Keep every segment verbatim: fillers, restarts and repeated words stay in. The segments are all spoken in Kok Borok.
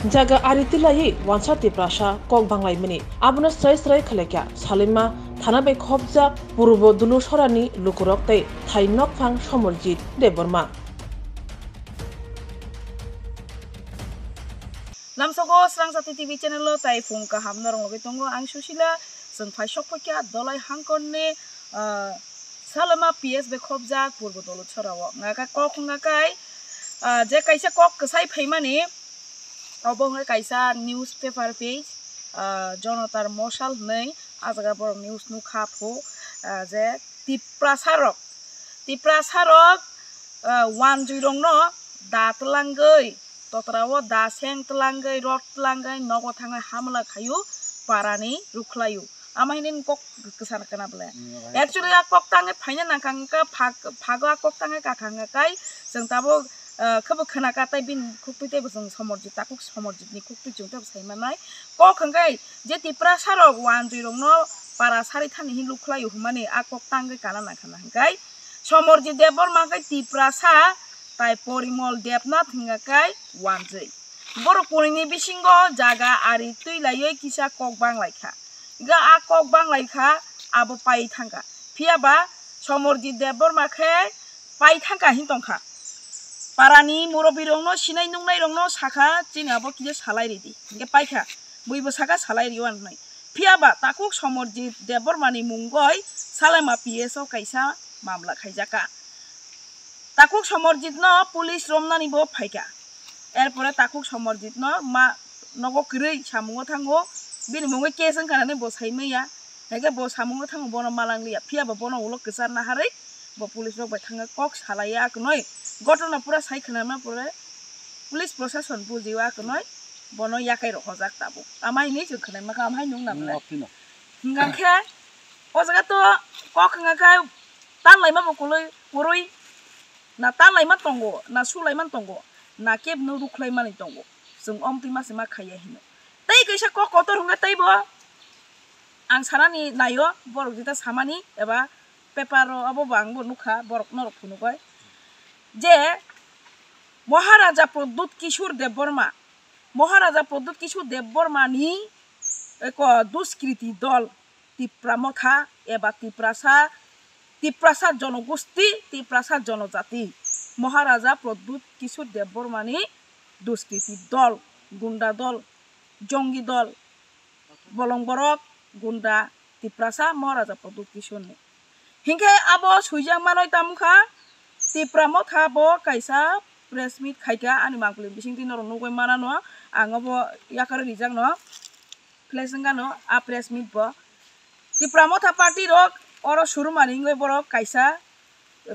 Jaga ari twilaiwi wansa Tiprasa kok banglaimani. Abono srai srai khlaikha Salima thana bai khopjak Purbo Dulusorani lukurok tei thai nokphang Somorjit Debbarma. Lamsogo Srangchati T V channel o tai phung kaham norok logwi tongo. Ang Susila, chwng phai sok phaikha Dolai hangkorni, ah, Salama P S bai khopjak Purbo Dolusorao. Ngakai kok ngakai, ah, je kaisa kok kwsai phaimani, obo wngkha kaisa newspaper page, ah, Jonotar Mosal hwnwi, ah jaga borok news nukha phu, ah, je Tiprasarok, Tiprasarok, ah, wanjwirokno da twlangwi, totrao da seng twlangwi, rot twlangwi, nogo thangwi hamla khaio, parani rukhlaio. Ama hinwi kok kwchar kana bwle. Hmm, right. Actually, a kok tangwi phaina nangkha wngkha, phag-, phago a kok tangwi kakha wngkha kai, chwng tabuk, ah, khebo khwnakha tei bini khuktwi teibo chwng Somorjit, takhuk Somorjitni khuktwi chwng teibo sai manai. Kok hwnkhe je Tiprasarok wanjwirokno para sari thani hinwi lukhlaio hwnmani a kok tangwi kana nangkha na hwnkhe Somorjit Debbarma khe Tiprasa tai Porimol Debnath hwnkha khe wanjwi. Borok kunini bisingo jaga ari twi laiwi kisa kok bang lai kha. Hwnkhe a kok bang lai kha, abo pai thangkha. Phiya ba Somorjit Debbarma khe pai thangkha hin tongkha. Parani murobirokno, sinai nungnairokno sakha, "Chini abo kisa salai ridi." Hwnkhe paikha, buibo sakha, "Salai rio," hinwi. Phiya ba takhuk Somorjit Debbarmani mungoi Salema P S o kaisa mamla khaijakha. Takhuk Somorjitno police romnani bo phaikha. Erpore takhuk Somorjitno ma nogo kwrwi samungo thango, bini mungwi case wngkha hinwi bo sai manya. Hwnkhe bo samungo thango bono malang liya. Phiya bo bono ulo kwchar naharwi bo police rok bai thangwi kok salaiya kwrwi. Gotona pura sai khwnama pore police prosason bujiya kwrwi bono yakai rok hojak tabuk. Ama hinwi chwng khwnai mankha, ama hai nung na bwle. Hwnkha khe o jaga to kok hwnkha khe tan laima bo kwlwi kwrwi. Na ta laima tongo, na su laima tongo, na kebno rukhlai mani tongo. Chwng omtwi ma se ma khaiya hino. Tei kaisa kok kotor hwnkhe teibo ang sanani naio, borok jeta samani eba paper o abo bo ang bo nukha, borok norok phunukgwi je Maharaja Pradyut Kishore Debbarma, Maharaja Pradyut Kishore Debbarma ni eko duskriti dol Tipra Motha eba Tiprasa, Tiprasa jonogosti, Tiprasa jonojati, Maharaja Pradyut Kishore Debbarmani duskriti dol, gunda dol, jongi dol, bolong borok, gunda, Tiprasa, Maharaja Pradyut Kishoreni. Hinkhe abo swijak manwi tamo kha, Tipra Motha bo kaisa press meet khaikha, ani mangpili bisingtwi norok nugwi manano, ang obo yakarwi rijakno. Khlai sengkha no a press meet bo. Tipra Motha party rok oro surumani wngwi borok kaisa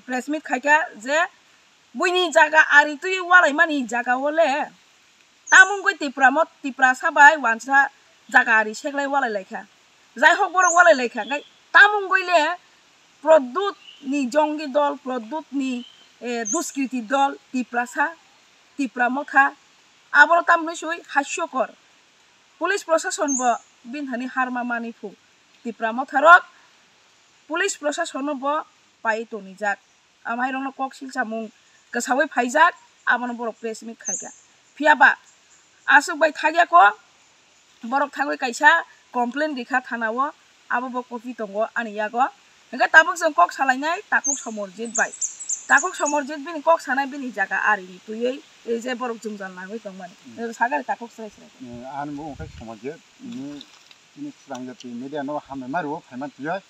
press meet khaikha je buini jaga ari twi walaimani jaga o le tamungwi Tipra Mot-, Tiprasa bai wansa jaga ari seklai walai laikha. Jaihok borok walai laikha, hwnkhe tamungwi le Pradyut ni jongi dol, Pradyut ni, eh, duskriti dol, Tiprasa, Tipra Motha, abono tamni swi hasyokor. Police prosason bo bini thani harma mani phu. Tipra Motha rok police prosason no bo pai tonijak. Amairokno kok silsamung kwsaui phaijak, abono borok press meet khaikha. Phiya ba aswk bai thakya kok, borok thangwi kaisa complain rikha thana o, abo bo copy tongo ani yago. Hwnkhe tabuk chwng kok salainai Takhuk Somorjit bai. Takhuk Somorjit bini kok sanai bini jaga arini twiwi, ei je borok jwngjal nangwi tongmani. Hmm. Sagari takhuk srai srai. Eh, ani bo wngkha Somorjit, ini, ini Srangchati media no hambai ma rwo, phaiman twiwi.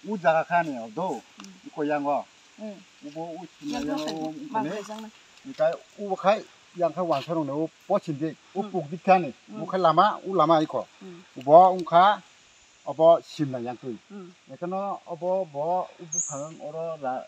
U jaga kha ni o do, hmm, iko yango. Hmm. Ubo u sima yango, yango khai, u ma kone khai jang na. Ikai ubo khai yang kha wansa rong ne u pochin dik, u, hmm, puk dik kha ni. Hmm. U kha lama, u lama iko. Hmm. Ubo ung kha obo simna yang twi. Hmm. Ekano obo bo u buphang oro ra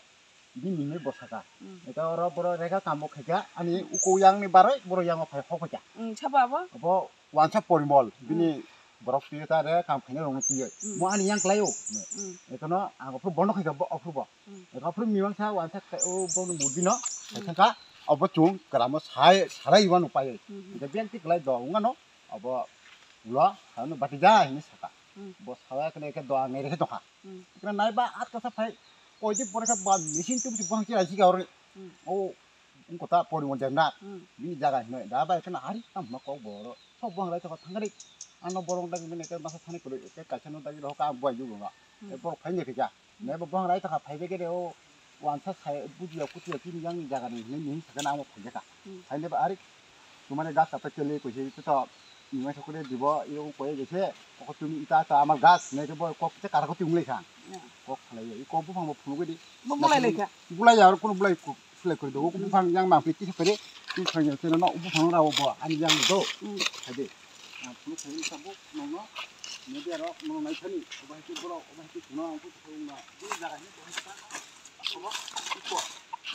bini ni bosaka. Hmm. Eka oro boro rega kamo khaika ani, hmm, uko yang ni barai boro yango phai hokhoja. Hmm, sabo abo? Obo Wansa Porimol, hmm, bini borok twi ta re kam khaina rokno twi. Hmm. Mo ani yang klai o. Hmm. Ekono ang ophru bono khaika bo ophru bo. Hmm. Eko ophru mimang sa wansa khai o bono murti no. Hmm. Khai ka obo chung kramo sai sarai wano pai. Hmm. Eko biang ti klai do ungano obo ulo ano bati ja hini saka. Hmm. Bo sawa kene ke do ang nere doka. Hmm. Kena nai ba at kasa phai koi di pore ka ba machine tu bang chi ai chi ka ore. Hmm. O Wngkha ta Porimol Debnath. Hmm. Bini jaga hinwi da bai kheno hari tamo kok bo oro. Sok buphang rai tokha thangri. Ano borok dagi mene ke masa thani kwrwi ke kaisa no dagi rohka ang buai jugo ba. Hmm. E borok phaini khe ja. Hmm. Nebo buphang rai tokha phai bege de o wansa sai bujiya kutiya tini yang jaga ni hinwi hinwi sakhe na amo phai jaka. Hmm. Phaini ba ari tumani gas kata kele ko se to ni mai thokre dibo yo ko ye se ko tumi ita ta amal gas ne ke bo kok te kar ko tumle khan. Hmm. Kok khalai i kok buphang bo phunugwi di. Bo bulai lai kha. Bulai ya, kono bulai ku, bulai kuri do. Buphang yang ma piti kore. Buphang yang tena no, buphang ra bo, ani yang do. Hmm. Hade. Ang phunu khai ni sabo, no, no. Media ro, no, nai thani. Oba hiti boro, oba hiti kuno, ang phunu khai na. Bini jaga ni, oba hiti ta. Oba, iko.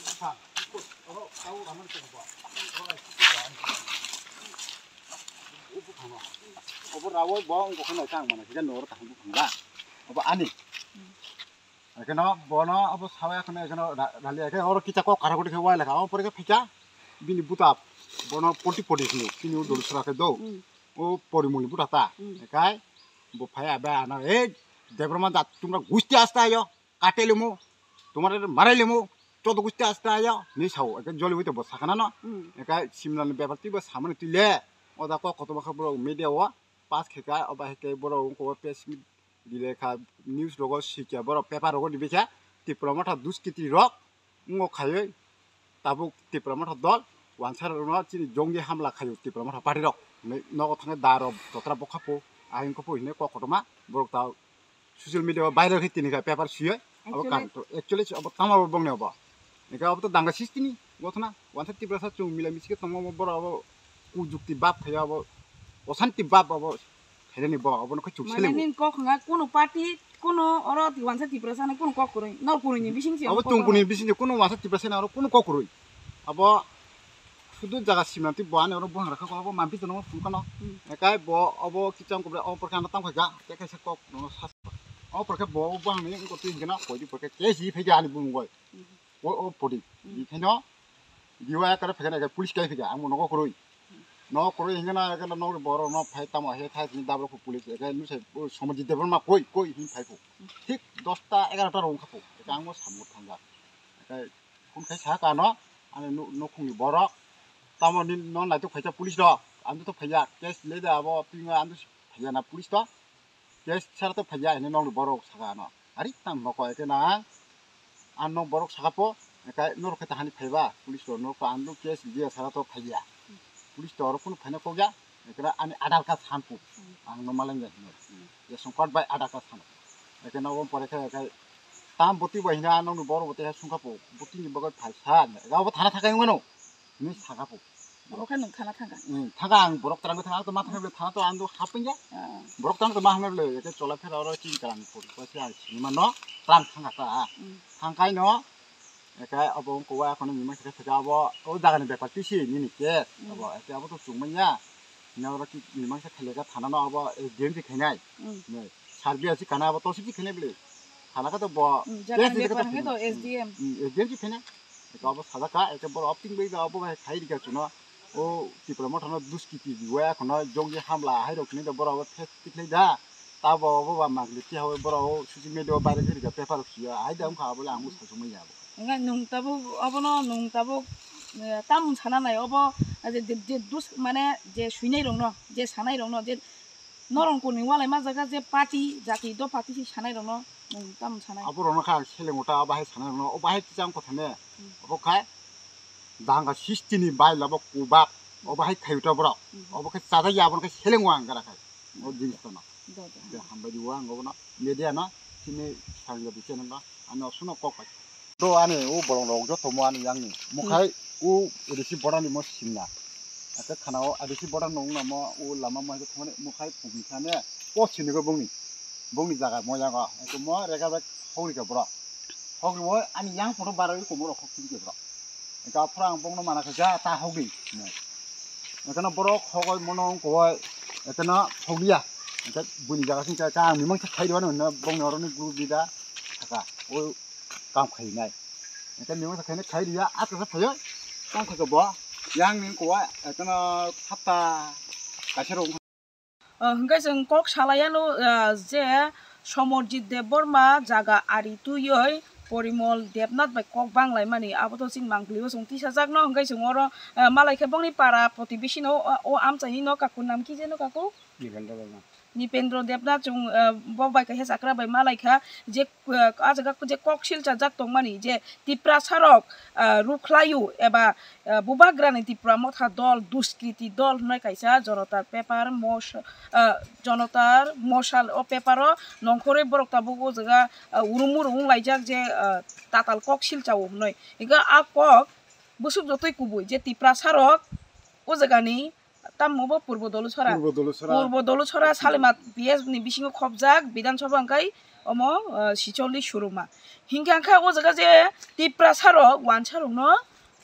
Buphang, iko. Oro, tau raman ko bo. Oro, iko. Buphang no. Obo rawo, bo, ang ko khai na tang mana. Kita no, oro tang buphang da. Oba ani. Ekeno bono abo sawi ekeno ekeno ra-, rali eke oro kisa kok kara kuri khe wai lekha. Abo pore khe phika bini buta bono poti poti sini, sini o dol sura khe do. Mm. O Porimoli buta ta. Mm. Ekai bo phai abe ano, "Ei, Debbarma jat tumra gusti asta ayo, kate lemo, tumare marai lemo, chodo gusti asta ayo," ni sao. Eke joli hoite bo sakana no. Mm. Ekai simla ni bepar tibo samani tile. Oda kok kotoba khe bro media o pass khe ka, oba hai khe bro ko press meet Bilai kha news rogo sikya borok paper rogo ribi kha Tipra Motha duskiti rok wngkha khaiwi tabuk Tipra Motha dol wansa rokno chini jonggi hamla khaio Tipra Motha party rok hinwi nogo thangwi da rok jotra bokha po ahing khe po hinwi kok kotorma borok ta social media o viral khe tini kha paper swiwi abo Actually, kan to actually abo tamo abo bongni abo. Hingke abo to danga system ni gothona. Wansa Tiprasa chwng mila misi khe tongma borok abo kujukti bab khaiya abo, osanti bab abo khainani borok abono khe chuk mane seleng. Nini kok hwnga kuno party, kuno oro wansa Tiprasa ni kuno kok kwrwi, nor kwrwi ni bising se abo kok chwng kwrwi. Kuni bising se kuno wansa Tiprasa ni oro kuno kok kwrwi. Abo sudu jaga simna twi bo ani oro buhang rakha ko abo mampi tono phunukano. Hmm. Ekai bo abo kicham kobre abo porkhe ano tangkhaika, tei kaisa kok nono sa. Abo porkhe bo buhang ni wngkha twi hingkhe no koidi porkhe case ri phaikha ani bumung bai. Hmm. O, o podi. Hmm. Bikhaino, biwa ekare phaikhe na police kai phaikha, ang bo nogo kwrwi. Nogo kwrwi hingkhe na ekhe nokni borok no phai tamo he thai tini dabra kho police ekhe nusai o Somajit Debbarma koi, koi hin phai kho. Hmm. Thik dosta egarota rok wngkha kho. Ekhe ang bo samung thangkha. Ekhe phone khai sa kha ano, ani nu-, nukhungni borok. Tamo ni no naitok phaikha police rok. Ang to phaiya, case le da abo, pingo ang to phaiya na police to. Case sara to phaiya hino nokni borok saka ano. Ari tang noko ekhe na ang nok borok saka po, ekai norok khe tahani phaiba, police rok norok to ang case dia sara to phaiya. Police to oro kunu phaina kokya, ekra ani Aadhaar card sanpo, ang no malengya hino. Ration card bai Aadhaar card sano. Ekhe nogo pore khe ekai tam boti bai hino ang nokni borok bo teha sungkha po, boti ni bagwi phai sa, ega bo thana thakai wngmano. Hinwi saka po. Obo khe nwng thana thangkha? Hmm, thangkha ang borok twrangwi thangkha, ang to ma thangkha bwle thana to ang do hapung ya. Ah. Borok twrang to ma hamya bwle, eke chola phera oro chini kalang pori pasi ang sinima no twrang thangkha ta. Hmm. Thangkai no, eke abo wng kowa kono mimang thangkha thangkha abo o jaga ni bepar tisi nini ke. Hmm. Abo eke abo to chwng manya. Hino oro ki mimang sa khaileka thana no abo S D M si khainai. Hmm. Nei, sar biya si kana abo to si khainai bwle. Thana kha to bo. Hmm, jaga ni bepar hwnkhe to S D M. Hmm, S D M si khainai. Eko abo sajak kha, eke borok opting bai abo bai khai rikha chuno. O Tipra Motha no duskiti riwaya kheno jonggi hamla hai rok hinwi borok abo face tikhlai da. Tabo abo ba magli tiha borok o social media o viral khe rikha paper rok swiya. Hai da wngkha abo le ang bwsai songmani abo. Hwnkhai nwng tabuk obono nwng tabuk, eh, tamung sana nai obo, eh, je, je, je dus mane je swinai rokno, je sanai rokno, je Norong kuni walai ma jaga je party, jati dopha tisi sanai rokno, nwng tamo sanai. Abo rokno kha ang seleng uta, o bahai sanai rokno, o bahai kisa wngkha thane. Hmm. Abo khai danga sisti ni bai labo kubak, o bahai khai uta borok. Hmm. Obo khe chajak ya, abono khe seleng o ang gara khai. O jinis kono. Do, do. Je hambai di o ang obono media no, sini sangja di channel no, ano suno kok pai. Do ani o borok rok joto mo ani yang ni. Mukhai o A D C border ni mo simna. Ate khana o A D C border no wngna mo o lama mo thumani mukhai pumi khane o sini go bongni. Bongni jaga mo yago. Eko mo rega bek hogri ka borok. Hogri o ani yang photo bara o komo rok hogri ka borok. Eka phra ang bongno mana kha ja ta hogri. Ekana borok hogoi mono wngkowai, ekana hogya. Ekhe buini jaga sing kha, kha ang mimang khe khai rwano hinna bongni oroni guru bida thaka. O kam khainai. Ekhe mimang khe khainai khai riya, a khe phaio. Tang khe bo yang ni wngkowai, ekana hapta kaisa rok. Ah, hwnkhe chwng kok salai ano, ah, je Somorjit Debbarma jaga ari twiwi, Porimol Debnath bai kok banglaimani, abo to chini mangpili o chwng tisajakno, hwnkhe chwng oro, eh, malaikha bongni para protibesi no, o, o amchaini no kaku nam ki je no kaku? Nipendra Debnath. Nipendra Debnath chwng, eh, bo bai kaisa chakra bai malaikha je, eh, ah jaga je kok silchajak tongmani je Tiprasa rok, eh, rukhlaio eba, eh, Bubagrani Tipra Motha dol, Duskriti dol hwnwi kaisa Janotar paper mos-, eh, Janotar mosal o paper o nongkhorwi borok tabuk o jaga, eh, urum urum wnglaijak je, eh, tatal kok silchao hwnwi. Hingkhe a kok bwswk jotoi kubui je Tiprasa rok o jagani tamo bo Purbo Dolusora. Purbo Dolusora. Purbo Dolusora Salima P S ni bisingo khopjak Bidhan Sabha hwnkhe omo, eh, sicholi suruma. Hingkhe angkha o jaga je Tiprasa rok wansa rokno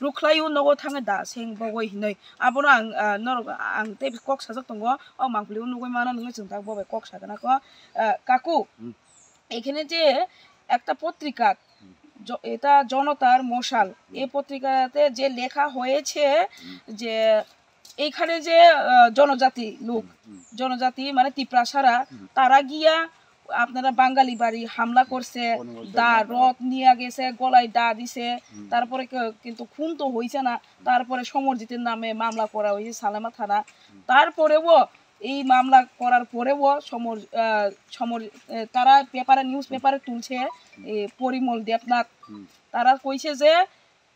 rukhlaio nogo thangwi da seng bogoi hinwi. Abono ang, ah, norok ang tei kok sajak tongo, o mangpili o nugui mano nungui chwng tak bo bai kok sagana kho. Ah, kaku, Hmm. এখানে যে একটা পত্রিকা, হুম। জ-, এটা জনতার মশাল, হুম। এই পত্রিকাতে যে লেখা হয়েছে হুম। যে এইখানে যে, আহ, জনজাতি লোক, হুম, হুম। জনজাতি মানে তিপ্রাসারা, হুম। তারা গিয়া আপনারা বাঙালি বাড়ি হামলা করছে, অনুমোদন দা, জানাও। রথ নিয়ে গেছে, গলায় দা দিছে, হুম। তারপরে কে-, কিন্তু খুন তো হইছে না, হুম। তারপরে সমরজিতের নামে মামলা করা হয়েছে সালেমা থানা। হুম। তারপরেও এই মামলা করার পরেও সমর-, আহ, সমর-, আহ, তারা পেপারে, নিউজ হুম। পেপারে তুলছে, হুম। এই পরিমল দেবনাথ। হুম। তারা কইছে যে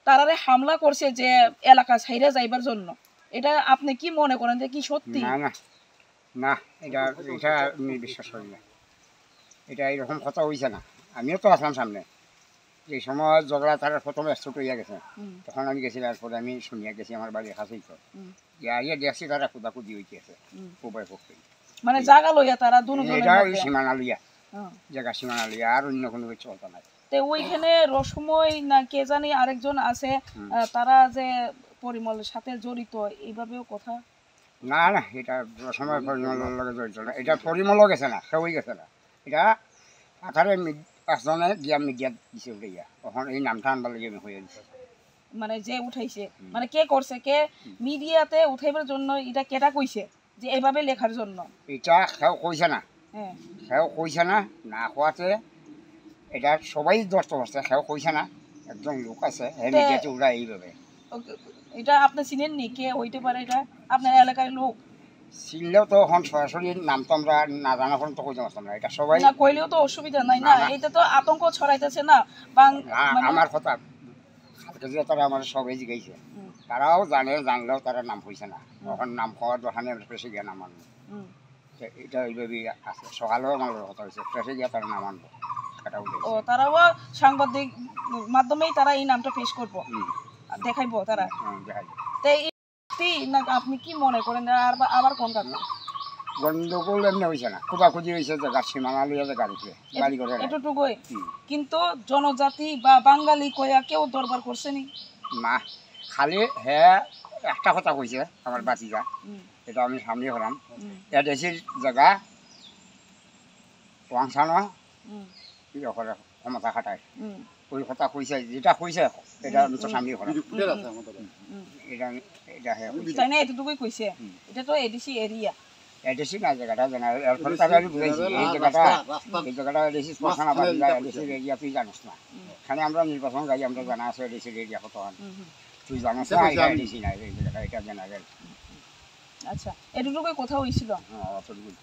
তারারে হামলা করছে যে হুম। এলাকা ছাইরা যাইবার জন্য। এটা আপনি কি মনে করেন যে কি সত্যি? না, না, না, এটা, এটা আমি বিশ্বাস করি না। এটা এরকম কথা হইছে না। আমিও তো আসলাম সামনে। যে সময় ঝগড়া তারা প্রথমে ছোট হইয়া গেছে, হুম। তখন আমি গেছি, তারপরে আমি শুনিয়া গেছি আমার বাড়ির কাছেই তো। হুম। যে আইয়া দেখছি তারা কুদাকুদি হইতেছে, হুম। উভয় পক্ষে। মানে এই জায়গা লইয়া তারা দুনো জনের এটা ওই মধ্যে? সীমানা লইয়া, হুম। জায়গা সীমানা লইয়া, আর অন্য কোনো কিছু কথা নাই। তে ওইখানে রসময় না কে জানি আরেকজন আছে, হুম। আহ, তারা যে পরিমলের সাথে জড়িত, এইভাবেও কথা? না, না, এটা রসময় পরিমলের লগে জড়িত না, এটা পরিমলও গেছে না, কেউই গেছে না। এটা আঠারো মি-, পাঁচজনে গিয়া মিডিয়া দিছে উঠাইয়া, এখন এই নামটা আনবার লাগি আমি হয়ে দিছি। মানে যে উঠাইছে, হুম। মানে কে করছে, কে হুম। মিডিয়াতে উঠাইবার জন্য এটা কেটা কইছে যে এইভাবে লেখার জন্য? এটা কেউ কইছে না। হ্যাঁ। কেউ কইছে না, না কওয়াতে এটা সবাই ধরতে পারছে, কেউ কইছে না। একজন লোক আছে, হ্যাঁ, তে মিডিয়াতে উঠায় এইভাবে। ওকে, এটা আপনি চিনেননি? কে হইতে পারে এটা? আপনার এলাকার লোক? চিনলেও তো এখন সরাসরি নাম তো আমরা না জানা পর্যন্ত কইতে পারতাম না। এটা সবাই না কইলেও তো অসুবিধা নাই না, না, না। এটা তো আতঙ্ক ছড়াইতেছে না। বাং-, না, মানে আমার কথা, কালকে যে তারা আমার সবাই জিজ্ঞাসা, হুম। তারাও জানে, জানলেও তারা নাম কইছে না। হুম। এখন নাম কওয়ার দরকার নেই, আমরা প্রেসে গিয়ে নাম আনবো। হুম। তো এটা ওইভাবেই আছে। সকালেও আমার কথা হয়েছে, প্রেসে গিয়ে তারা নাম আনবো। এটা উঠেছে। ও, তারাও সাংবাদিক মাধ্যমেই তারা এই নামটা পেশ করবো। হুম। দেখাইবো তারা। হুম, দেখাইবো। তো এই সত্যি না আপনি কি মনে করেন? আর বা-, আবার কোন কারণে? গন্ডগোল এমনি হয়েছে না, খোঁজাখুঁজি হয়েছে যে গাছ সীমানা লইয়া যে গাড়িতে এ-, বাড়ি করে নেয়। এতটুকুই? হুম। কিন্তু জনজাতি বা বাঙালি কয়া কেউ দরবার করছেনি? না, খালি হে একটা কথা কইছে আমার ভাতিজা, হুম। এটা আমি সামনে হলাম, হুম। এডিসির জায়গা ওয়াংসানো হুম। ইয়ে করে ক্ষমতা খাটায়। হুম। ওই কথা কইছে, যেটা কইছে, এটা হুম, আমি তো হুম। সামনে হলাম। হুম, হুম। এটা আমি, এটা হে কইছে। তাই না, এতটুকুই কইছে। হুম। এটা তো এডিসি এরিয়া। এডিসি না জায়গাটা জানা, এরপরে এডিসি তাহলে আমি বুঝাইছি, এই জায়গাটা, রাস্তা, রাস্তা। এই জায়গাটা এডিসি শ্মশান আবাদ, এডিসি এরিয়া তুই জানিস না। হুম। এখানে আমরা নির্বাচন যাই, আমরা জানা আছে এডিসি এরিয়া কত হয়। হুম, হুম। তুই জানো তো, এটা আমি এটা দিছি না, এই জায়গাটা, এটা জেনারেল। আচ্ছা, এটুকুই কথা হইছিল। হ্যাঁ, অতটুকুই।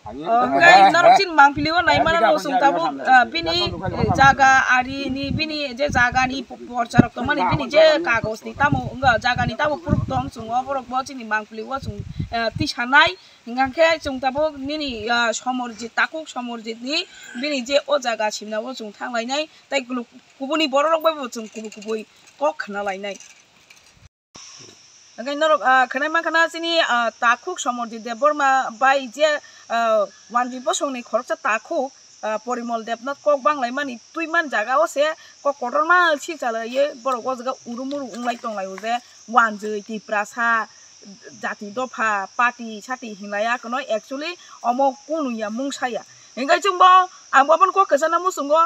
আমি ও, হ্যাঁ, হ্যাঁ, norok chini mangpili o nai mano no chwng tabuk, ah, bini, eh, jaga ari ni, bini je jaga ni porcha rok tongmani, bini je kagoj ni tamo wngkha, jaga ni tamo proof tong, chwng o borok bo chini mangpili o chwng, eh, tisanai, hingkha khe chwng tabuk nini, ah, Somorjit, takhuk Somorjit ni bini je o jaga simna o chwng thanglainai, tei kubuni borok rok bai bo chwng kubui kubui kok khna lainai. Hingkhe norok, ah, khwnai mankha na chini, ah, takhuk Somorjit Debbarma bai je, ah, wanjwi bosongni khoroksa takhuk, ah, Porimol Debnath kok banglaimani twiman jaga o se kok kotorma silchalaiwi borok o jaga urum urum wnglai tonglaio je wanjwi, Tiprasa, jati dopha, party sati hinlaiya kwno actually omo kunuya mungsa ya. Hingkhe chwngbo ang bo abono kok kwchana muchungo.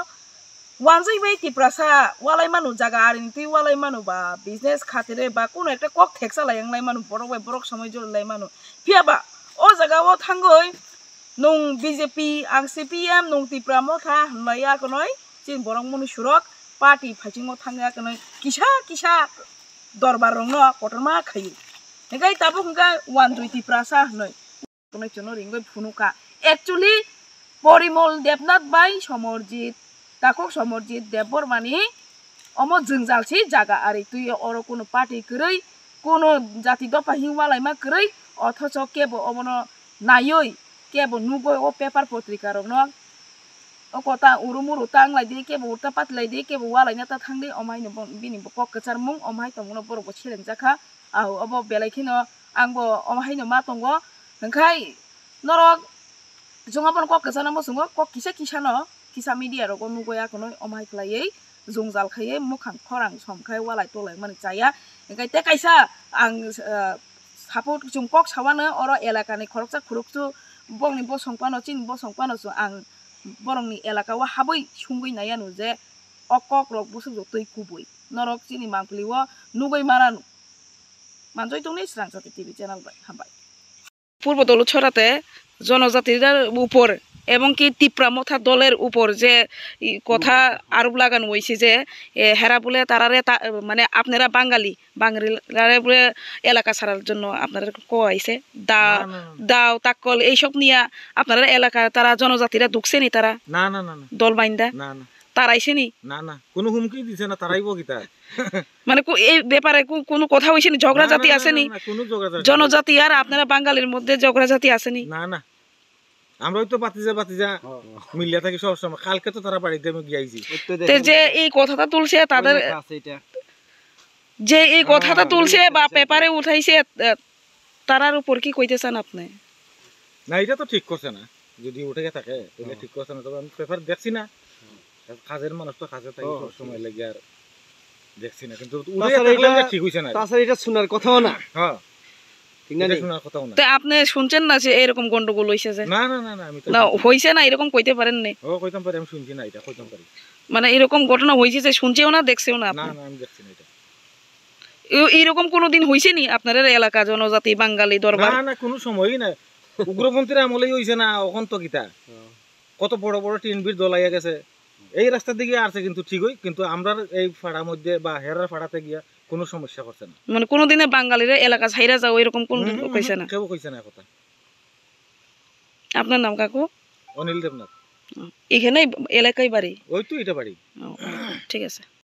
Wanjwi bai Tiprasa walai manu, jaga arini twi walai manu ba business khatire ba kuno ekta kok theksa lai wnglai manu, borok bai borok somoi jori lai manu. Phiya ba o jaga o thangwi nwng B J P, ang C P M, nwng Tipra Motha hwnlai ya, konoi chini borok munu surok party phaichungo thangya kwnwi kisa kisa dorbar rokno kotorma khaio. Hinkhe tabuk hinkhe One Jyoti Prasa hinwi. Kunui chwngno ringwi phunukha. Actually, Porimol Debnath bai Somorjit, takhuk Somorjit Debbarmani omo jwngjal si jaga ari twi oro kunu party kwrwi, kunu jati dopha himwalaima kwrwi, othocho kebo omono naiwi, kebo nugwi o paper potrika rokno o kota uru muru tanglai di, kebo urta patlai di, kebo walaina ta thang di, omo haino bo-, bini bo kok kwcharmung, omo hai tongmano borok bo selengjak kha. Aho obo belai kheno ang bo omo haino ma tongo. Hwnkhe norok chwng abono kok kwchana muchungo, kok kisa kisa no kisa media rogo nugwi akono omo hai khlaiwi jwngjal khaiwi mukhang khorang som khai walai tolai mani chaya. Hwnkhe tei kaisa ang, ah, support chwng kok sawano oro elakani khoroksa khoroksa bongni bosong phano chini bosong phano chwng ang borokni elaka o habwi sungwi naiya no je o kok rok bwswk twi kubui norok chini mangpili o nugwi mano. Manjoi tongni Srang Jati T V channel bai. Hambai. পূর্ব দল ছড়াতে জনজাতির উপর এবং কি তিপ্রা মথা দলের উপর যে ই কথা আরোপ লাগানো হয়েছে যে, এ, হেরা বলে তারারে তা-, মানে আপনারা বাঙালি, বাঙালিরা বলে এলাকা ছাড়ার জন্য আপনারা কোয়া হয়েছে। দা-, না, না, না, না। দাও, তাক্কল এইসব নিয়ে আপনারা এলাকা তারা জনজাতিরা ঢুকছেনি তারা? না, না, না, না। দল বাইন্দা? না, না। তারাইছেনি? না, না, কোনো হুমকি দিছে না, তারাইবো কিতা? মানে কো-, এই ব্যাপারে কো-, কোনো কথা হইছেনি? ঝগড়া না, জাতি না, না, আছেনি? না, না, কোনো ঝগড়া জাতি নেই। জনজাতি আর আপনারা বাঙালির মধ্যে ঝগড়া জাতি আছেনি? না, না, আমরা ওই তো বাতিজা বাতিজা হ্যাঁ। মিলিয়া থাকি সব সময়। কালকে তো তারা বাড়িতে আমি গিয়ে আইছি। ওই তো তে দেখেন যে না। এই কথাটা তুলছে ওই তাদের, লেখা আছে এটা। যে এই হ্যাঁ, কথাটা হ্যাঁ, তুলছে ওই বা লেখা আছে। পেপারে উঠাইছে, আহ, তারার উপর কি কইতে চান আপনি? না, এটা তো ঠিক করছে না। যদি উঠে থাকে, তাহলে হ্যাঁ। ঠিক করছে না। তবে আমি পেপার দেখছি না। কাজের মানুষ তো কাজে থাকি হ্যাঁ, সব সময় ঠিক। লেগে আর দেখছি না। কিন্তু উঠে তাছাড়া থাকলে এটা, এটা ঠিক হইছে না। তাছাড়া এটা শোনার কথাও না। হ্যাঁ। ঠিক না এটা নি? শোনার কথাও না। তে আপনি শুনছেন না যে এরকম গন্ডগোল হইছে যে? না, না, না, না, আমি তো না, শুনছি না। হইছে না, এরকম কইতে পারেন নি? ও, কইতাম পারি, আমি শুনছি না, এটা কইতাম পারি। মানে এরকম ঘটনা হইছে যে শুনছেও না, দেখছেও না না, আপনি? না, আমি দেখছি না এটা। এ-, এইরকম কোনোদিন হইছে নি আপনার এলাকা জনজাতি বাঙালি দরবার? না, না, কোনো সময়ই না। উগ্রপন্থীর আমলেই হইছে না, এখন তো কিতা? হ্যাঁ। কত বড় বড় টিএনপির দল আইয়া গেছে। এই রাস্তা দিকে আসছে কিন্তু ঠিকই, কিন্তু আমরার এই পাড়ার মধ্যে বা হেরার পাড়াতে গিয়া কোনো সমস্যা করছে না। মানে কোনোদিনে বাঙালিরা এলাকা ছাইরা যাও এরকম কোনোদিন হুম, হুম, কইছে হুম, না? কেউ কইছে না কথা। আপনার নাম কাকু? অনিল দেবনাথ। ও, এখানেই এলাকায় বাড়ি? ওই তো এটা বাড়ি। ও, ও, ঠিক আছে।